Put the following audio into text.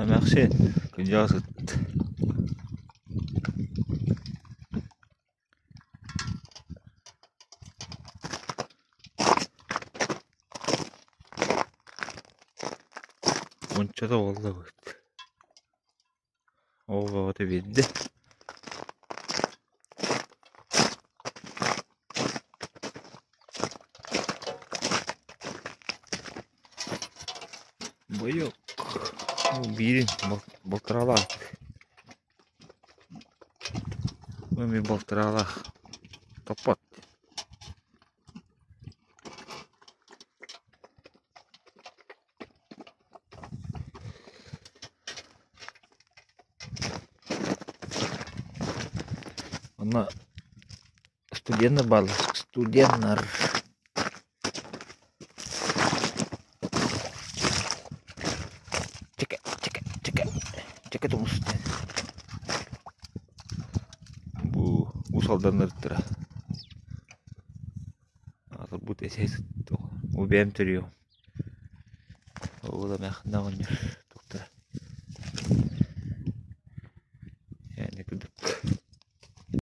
Эмээхсин, күндү сыт Уончата буолла эбит. Ол бөҕөтө биэрдэ. Бойуок биирин балтараалаах. Бу эмиэ балтараалаах. Топпот. Онно студеннар бааллар, студеннар Чэкэ, чэкэ, чэкэ, чэкэ тумус диэн. Бу Уус Алданнарыттара. Аатырбыт эсэһит бу бэйэм төрүөҕүм. Ол эмээхсин оҕонньор.